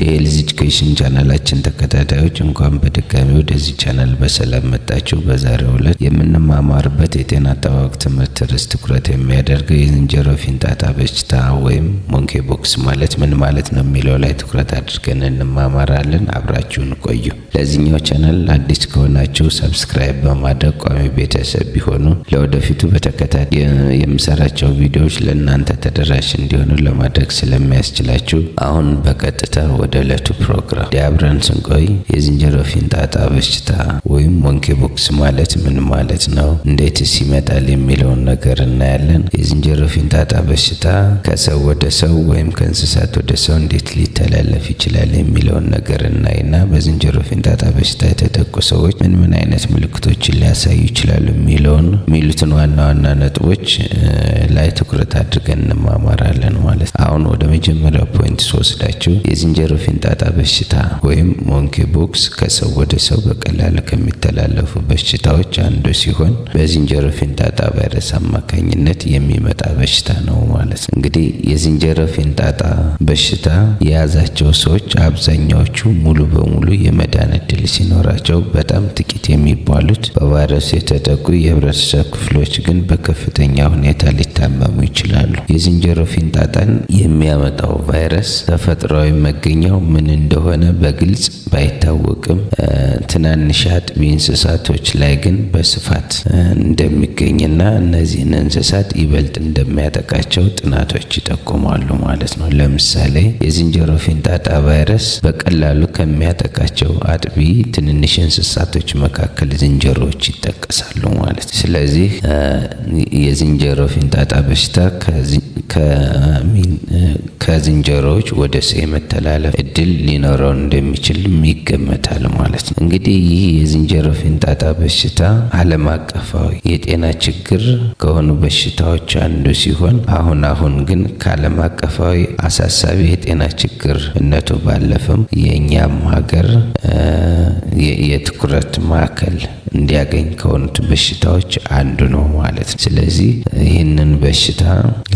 የ health education ቻናላችን ተከታታዮች፣ እንኳን በድጋሚ ወደዚህ ቻናል በሰላም መጣችሁ። በዛሬው ዕለት የምንማማርበት የጤና አጠባበቅ ትምህርት ርዕስ ትኩረት የሚያደርገው የዝንጀሮ ፊንጢጣ በሽታ ወይም monkey pox ማለት ምን ማለት ነው የሚለው ላይ ትኩረት አድርገን እንማማራለን። አብራችሁን ቆዩ። ለዚህኛው ቻናል አዲስ ከሆናችሁ subscribe በማድረግ ቋሚ ቤተሰብ ቢሆኑ ለወደፊቱ በተከታታይ የምሰራቸው ቪዲዮዎች ለእናንተ ተደራሽ እንዲሆኑ ለማድረግ ስለሚያስችላችሁ፣ አሁን በቀጥታ ወደ ዕለቱ ፕሮግራም አብረን ስንቆይ የዝንጀሮ ፊንጢጣ በሽታ ወይም monkey pox ማለት ምን ማለት ነው፣ እንዴትስ ይመጣል የሚለውን ነገር እናያለን። የዝንጀሮ ፊንጢጣ በሽታ ከሰው ወደ ሰው ወይም ከእንስሳት ወደ ሰው እንዴት ሊተላለፍ ይችላል የሚለውን ነገር እናይና በዝንጀሮ ፊንጢጣ በሽታ የተጠቁ ሰዎች ምን ምን አይነት ምልክቶችን ሊያሳዩ ይችላሉ የሚሉትን ዋና ዋና ነጥቦች ላይ ትኩረት አድርገን እንማማራለን ማለት ነው። አሁን ወደ መጀመሪያው point ስወስዳችሁ፣ የዝንጀሮ ፊንጢጣ በሽታ ወይም monkey pox ከሰው ወደ ሰው በቀላሉ ከሚተላለፉ በሽታዎች አንዱ ሲሆን በዝንጀሮ ፊንጢጣ ቫይረስ አማካኝነት የሚመጣ በሽታ ነው ማለት ነው። እንግዲህ የዝንጀሮ ፊንጢጣ በሽታ የያዛቸው ሰዎች አብዛኛዎቹ ሙሉ በሙሉ የመዳን እድል ሲኖራቸው፣ በጣም ጥቂት የሚባሉት በቫይረሱ የተጠቁ የህብረተሰብ ክፍሎች ግን በከፍተኛ ሁኔታ ሊታመሙ ይችላሉ። የዝንጀሮ ፊንጢጣን የሚያመጣው ቫይረስ ተፈጥሯዊ መገኛው ምን እንደሆነ በግልጽ ባይታወቅም ትናንሽ አጥቢ እንስሳቶች ላይ ግን በስፋት እንደሚገኝና እነዚህን እንስሳት ይበልጥ እንደሚያጠቃቸው ጥናቶች ይጠቁማሉ ማለት ነው። ለምሳሌ የዝንጀሮ ፊንጢጣ ቫይረስ በቀላሉ ከሚያጠቃቸው አጥቢ ትንንሽ እንስሳቶች መካከል ዝንጀሮዎች ይጠቀሳሉ ማለት ነው። ስለዚህ የዝንጀሮ ፊንጢጣ በሽታ ከዝንጀሮዎች ወደ ሰው የመተላለፍ እድል ሊኖረው እንደሚችልም ይገመታል ማለት ነው። እንግዲህ ይህ የዝንጀሮ ፊንጢጣ በሽታ ዓለም አቀፋዊ የጤና ችግር ከሆኑ በሽታዎች አንዱ ሲሆን፣ አሁን አሁን ግን ከዓለም አቀፋዊ አሳሳቢ የጤና ችግርነቱ ባለፈም የእኛም ሀገር የትኩረት ማዕከል እንዲያገኝ ከሆኑት በሽታዎች አንዱ ነው ማለት ነው። ስለዚህ ይህንን በሽታ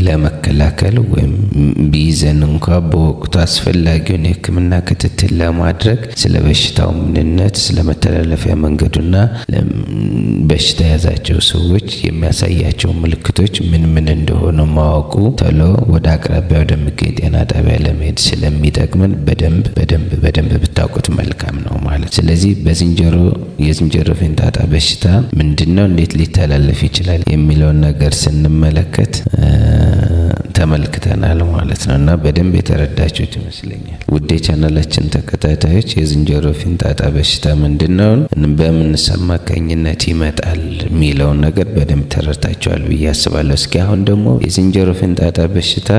ለመከላከል ወይም ቢይዘን እንኳ በወቅቱ አስፈላጊውን የሕክምና ክትትል ለማድረግ ስለ በሽታው ምንነት፣ ስለ መተላለፊያ መንገዱና በሽታ የያዛቸው ሰዎች የሚያሳያቸው ምልክቶች ምን ምን እንደሆኑ ማወቁ ቶሎ ወደ አቅራቢያ ወደሚገኝ ጤና ጣቢያ ለመሄድ ስለሚጠቅምን በደንብ በደንብ በደንብ ብታውቁት መልካም ነው ማለት። ስለዚህ የዝንጀሮ ፊንጢጣ በሽታ ምንድን ነው፣ እንዴት ሊተላለፍ ይችላል የሚለውን ነገር ስንመለከት ተመልክተናል ማለት ነው እና በደንብ የተረዳችሁት ይመስለኛል። ውድ የቻናላችን ተከታታዮች፣ የዝንጀሮ ፊንጢጣ በሽታ ምንድን ነው፣ በምንስ አማካኝነት ይመጣል የሚለውን ነገር በደንብ ተረድታችኋል ብዬ አስባለሁ። እስኪ አሁን ደግሞ የዝንጀሮ ፊንጢጣ በሽታ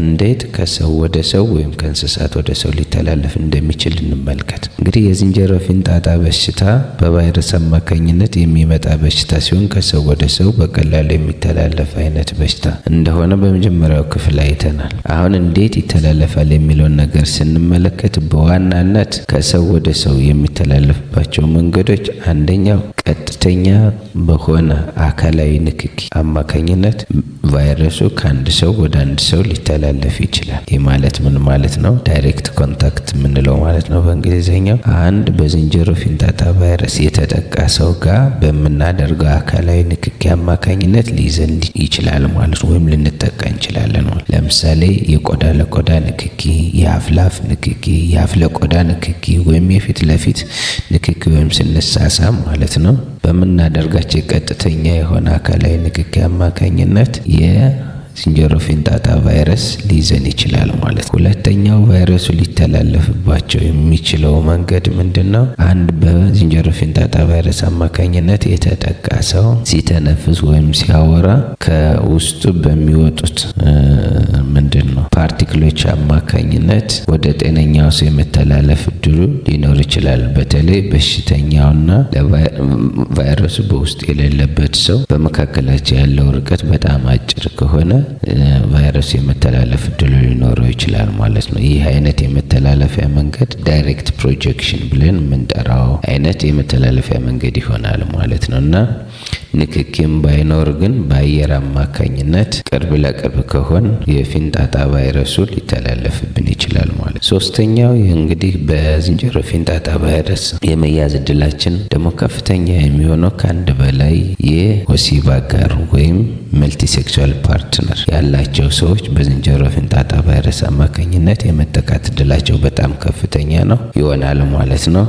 እንዴት ከሰው ወደ ሰው ወይም ከእንስሳት ወደ ሰው ሊተላለፍ እንደሚችል እንመልከት። እንግዲህ የዝንጀሮ ፊንጢጣ በሽታ በቫይረስ አማካኝነት የሚመጣ በሽታ ሲሆን ከሰው ወደ ሰው በቀላሉ የሚተላለፍ አይነት በሽታ እንደሆነ በመጀመሪያው ክፍል አይተናል። አሁን እንዴት ይተላለፋል የሚለውን ነገር ስንመለከት፣ በዋናነት ከሰው ወደ ሰው የሚተላለፍባቸው መንገዶች አንደኛው ቀጥተኛ በሆነ አካላዊ ንክኪ አማካኝነት ቫይረሱ ከአንድ ሰው ወደ አንድ ሰው ሊተላለፍ ይችላል። ይህ ማለት ምን ማለት ነው? Direct contact የምንለው ማለት ነው በእንግሊዝኛው። አንድ በዝንጀሮ ፊንጢጣ ቫይረስ የተጠቃ ሰው ጋር በምናደርገው አካላዊ ንክኪ አማካኝነት ሊይዘን ይችላል ማለት ነው፣ ወይም ልንጠቃ እንችላለን ማለት። ለምሳሌ የቆዳ ለቆዳ ንክኪ፣ የአፍ ለአፍ ንክኪ፣ የአፍ ለቆዳ ንክኪ ወይም የፊት ለፊት ንክኪ ወይም ስንሳሳም ማለት ነው። በምናደርጋቸው ቀጥተኛ የሆነ አካላዊ ንክኪ አማካኝነት የዝንጀሮ ፊንጢጣ ቫይረስ ሊይዘን ይችላል ማለት ነው። ሁለተኛው ቫይረሱ ሊተላለፍባቸው የሚችለው መንገድ ምንድን ነው? አንድ በዝንጀሮ ፊንጢጣ ቫይረስ አማካኝነት የተጠቃ ሰው ሲተነፍስ ወይም ሲያወራ ከውስጡ በሚወጡት ምንድን ነው particle ኦች አማካኝነት ወደ ጤነኛው ሰው የመተላለፍ እድሉ ሊኖር ይችላል። በተለይ በሽተኛውና ቫይረሱ በውስጡ የሌለበት ሰው በመካከላቸው ያለው ርቀት በጣም አጭር ከሆነ ቫይረሱ የመተላለፍ እድሉ ሊኖረው ይችላል ማለት ነው። ይህ አይነት የመተላለፊያ መንገድ direct projection ብለን የምንጠራው አይነት የመተላለፊያ መንገድ ይሆናል ማለት ነው እና ንክኪም ባይኖር ግን በአየር አማካኝነት ቅርብ ለቅርብ ከሆን የፊንጣጣ ቫይረሱ ሊተላለፍብን ይችላል ማለት። ሶስተኛው እንግዲህ በዝንጀሮ ፊንጣጣ ቫይረስ የመያዝ እድላችን ደግሞ ከፍተኛ የሚሆነው ከአንድ በላይ የወሲብ አጋር ወይም multisexual partner ያላቸው ሰዎች በዝንጀሮ ፊንጣጣ ቫይረስ አማካኝነት የመጠቃት እድላቸው በጣም ከፍተኛ ነው ይሆናል ማለት ነው።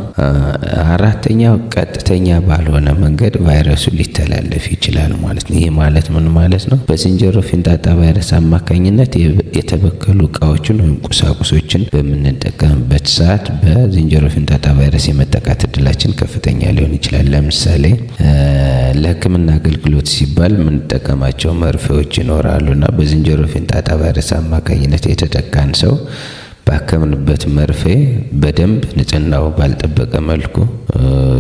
አራተኛው ቀጥተኛ ባልሆነ መንገድ ቫይረሱ ሊተላለፍ ይችላል ማለት ነው። ይህ ማለት ምን ማለት ነው? በዝንጀሮ ፊንጣጣ ቫይረስ አማካኝነት የተበከሉ እቃዎችን ወይም ቁሳቁሶችን በምንጠቀምበት ሰዓት በዝንጀሮ ፊንጣጣ ቫይረስ የመጠቃት እድላችን ከፍተኛ ሊሆን ይችላል። ለምሳሌ ለሕክምና አገልግሎት ሲባል የምንጠቀማቸው መርፌዎች ይኖራሉና በዝንጀሮ ፊንጣጣ ቫይረስ አማካኝነት የተጠቃን ሰው ባከምንበት መርፌ በደንብ ንጽህናው ባልጠበቀ መልኩ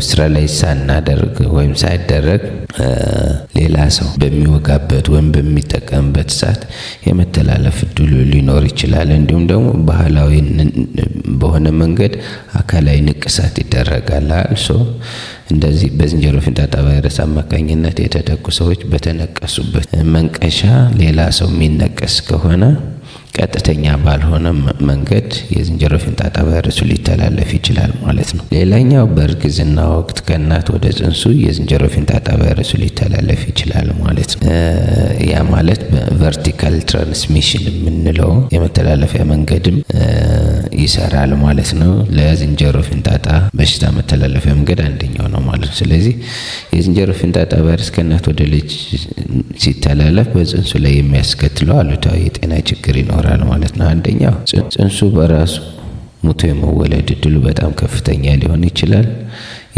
ስራ ላይ ሳናደርግ ወይም ሳይደረግ ሌላ ሰው በሚወጋበት ወይም በሚጠቀምበት ሰዓት የመተላለፍ እድሉ ሊኖር ይችላል። እንዲሁም ደግሞ ባህላዊ በሆነ መንገድ አካላዊ ንቅሳት ይደረጋል። So እንደዚህ በዝንጀሮ ፊንጣጣ ቫይረስ አማካኝነት የተጠቁ ሰዎች በተነቀሱበት መንቀሻ ሌላ ሰው የሚነቀስ ከሆነ ቀጥተኛ ባልሆነ መንገድ የዝንጀሮ ፊንጣጣ ቫይረሱ ሊተላለፍ ይችላል ማለት ነው። ሌላኛው በእርግዝና ወቅት ከእናት ወደ ጽንሱ የዝንጀሮ ፊንጣጣ ቫይረሱ ሊተላለፍ ይችላል ማለት ነው። ያ ማለት በ vertical transmission የምንለው የመተላለፊያ መንገድም ይሰራል ማለት ነው። ለዝንጀሮ ፊንጣጣ በሽታ መተላለፊያ መንገድ አንደኛው ነው ማለት ነው። ስለዚህ የዝንጀሮ ፊንጣጣ ቫይረስ ከእናት ወደ ልጅ ሲተላለፍ በጽንሱ ላይ የሚያስከትለው አሉታዊ የጤና ችግር ይኖራል ማለት ነው። አንደኛው ጽንሱ በራሱ ሙቶ የመወለድ እድሉ በጣም ከፍተኛ ሊሆን ይችላል።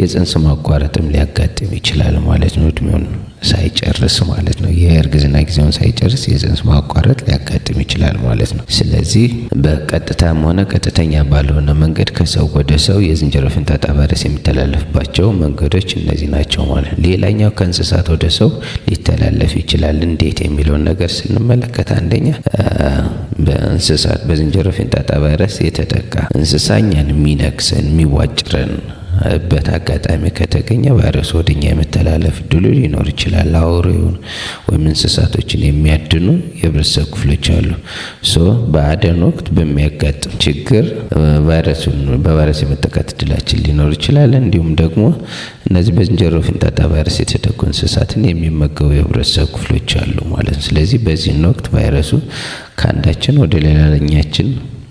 የጽንስ ማቋረጥም ሊያጋጥም ይችላል ማለት ነው። እድሜውን ሳይጨርስ ማለት ነው። የእርግዝና ጊዜውን ሳይጨርስ የጽንስ ማቋረጥ ሊያጋጥም ይችላል ማለት ነው። ስለዚህ በቀጥታም ሆነ ቀጥተኛ ባልሆነ መንገድ ከሰው ወደ ሰው የዝንጀሮ ፊንጣጣ ቫይረስ የሚተላለፍባቸው መንገዶች እነዚህ ናቸው ማለት ነው። ሌላኛው ከእንስሳት ወደ ሰው ሊተላለፍ ይችላል እንዴት የሚለውን ነገር ስንመለከት አንደኛ በእንስሳት በዝንጀሮ ፊንጣጣ ቫይረስ የተጠቃ እንስሳ እኛን የሚነክሰን የሚቧጭረን በት አጋጣሚ ከተገኘ ቫይረሱ ወደኛ የመተላለፍ እድሉ ሊኖር ይችላል። አውሬውን ወይም እንስሳቶችን የሚያድኑ የህብረተሰብ ክፍሎች አሉ። So በአደን ወቅት በሚያጋጥም ችግር ቫይረሱን በቫይረስ የመጠቃት እድላችን ሊኖር ይችላል። እንዲሁም ደግሞ እነዚህ በዝንጀሮ ፊንጣጣ ቫይረስ የተጠቁ እንስሳትን የሚመገቡ የህብረተሰብ ክፍሎች አሉ ማለት ነው። ስለዚህ በዚህን ወቅት ቫይረሱ ከአንዳችን ወደ ሌላኛችን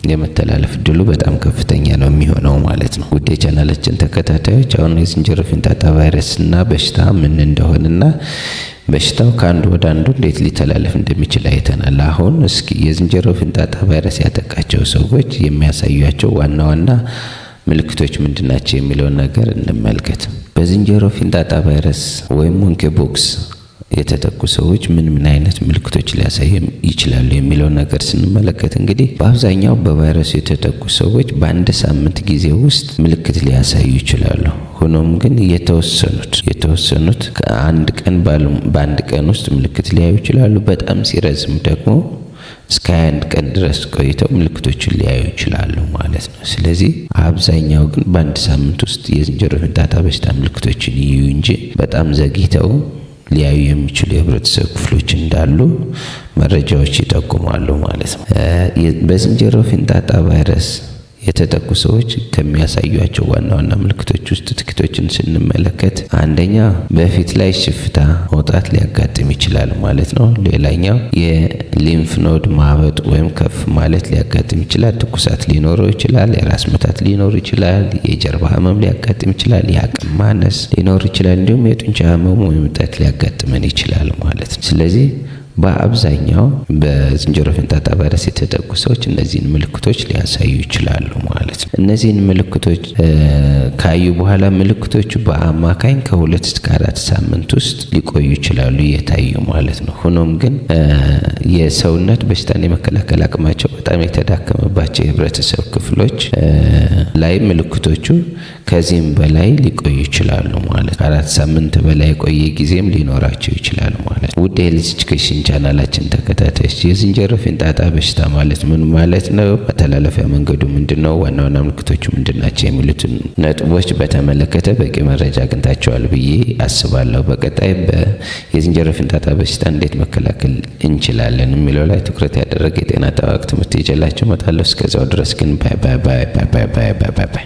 የመተላለፍ እድሉ በጣም ከፍተኛ ነው የሚሆነው ማለት ነው። ውድ የቻናላችን ተከታታዮች አሁን የዝንጀሮ ፊንጣጣ ቫይረስና በሽታ ምን እንደሆነና በሽታው ከአንዱ ወደ አንዱ እንዴት ሊተላለፍ እንደሚችል አይተናል። አሁን እስኪ የዝንጀሮ ፊንጣጣ ቫይረስ ያጠቃቸው ሰዎች የሚያሳዩአቸው ዋና ዋና ምልክቶች ምንድናቸው የሚለውን ነገር እንመልከት። በዝንጀሮ ፊንጣጣ ቫይረስ ወይም monkey pox የተጠቁ ሰዎች ምን ምን አይነት ምልክቶች ሊያሳዩ ይችላሉ የሚለውን ነገር ስንመለከት እንግዲህ በአብዛኛው በቫይረሱ የተጠቁ ሰዎች በአንድ ሳምንት ጊዜ ውስጥ ምልክት ሊያሳዩ ይችላሉ። ሆኖም ግን የተወሰኑት ከአንድ ቀን በአንድ ቀን ውስጥ ምልክት ሊያዩ ይችላሉ። በጣም ሲረዝም ደግሞ እስከ 21 ቀን ድረስ ቆይተው ምልክቶችን ሊያዩ ይችላሉ ማለት ነው። ስለዚህ አብዛኛው ግን በአንድ ሳምንት ውስጥ የዝንጀሮ ፊንጣጣ በሽታ ምልክቶችን ይዩ እንጂ በጣም ዘግይተው ሊያዩ የሚችሉ የህብረተሰብ ክፍሎች እንዳሉ መረጃዎች ይጠቁማሉ ማለት ነው። በዝንጀሮ ፊንጣጣ ቫይረስ የተጠቁ ሰዎች ከሚያሳዩአቸው ዋና ዋና ምልክቶች ውስጥ ጥቂቶችን ስንመለከት አንደኛ በፊት ላይ ሽፍታ መውጣት ሊያጋጥም ይችላል ማለት ነው። ሌላኛው የ lymph node ማበጥ ወይም ከፍ ማለት ሊያጋጥም ይችላል። ትኩሳት ሊኖረው ይችላል። የራስ ምታት ሊኖር ይችላል። የጀርባ ህመም ሊያጋጥም ይችላል። የአቅም ማነስ ሊኖር ይችላል። እንዲሁም የጡንቻ ህመም ወይም እብጠት ሊያጋጥመን ይችላል ማለት ነው። ስለዚህ በአብዛኛው በዝንጀሮ ፊንጣጣ ቫይረስ የተጠቁ ሰዎች እነዚህን ምልክቶች ሊያሳዩ ይችላሉ ማለት ነው። እነዚህን ምልክቶች ካዩ በኋላ ምልክቶቹ በአማካኝ ከ2 እስከ 4 ሳምንት ውስጥ ሊቆዩ ይችላሉ እየታዩ ማለት ነው። ሆኖም ግን የሰውነት በሽታን የመከላከል አቅማቸው በጣም የተዳከመባቸው የህብረተሰብ ክፍሎች ላይ ምልክቶቹ ከዚህም በላይ ሊቆዩ ይችላሉ ማለት፣ 4 ሳምንት በላይ የቆየ ጊዜም ሊኖራቸው ይችላል ማለት። ውድ የ health education ቻናላችን ተከታታዮች፣ የዝንጀሮ ፊንጣጣ በሽታ ማለት ምን ማለት ነው? መተላለፊያ መንገዱ ምንድን ነው? ዋና ዋና ምልክቶቹ ምንድን ናቸው? የሚሉትን ነጥቦች በተመለከተ በቂ መረጃ አግኝታችኋል ብዬ አስባለሁ። በቀጣይ የዝንጀሮ ፊንጣጣ በሽታ እንዴት መከላከል እንችላለን የሚለው ላይ ትኩረት ያደረገ የጤና አጠባበቅ ትምህርት ይዤላችሁ እመጣለሁ። እስከዚያው ድረስ ግን bye bye bye bye bye bye bye bye።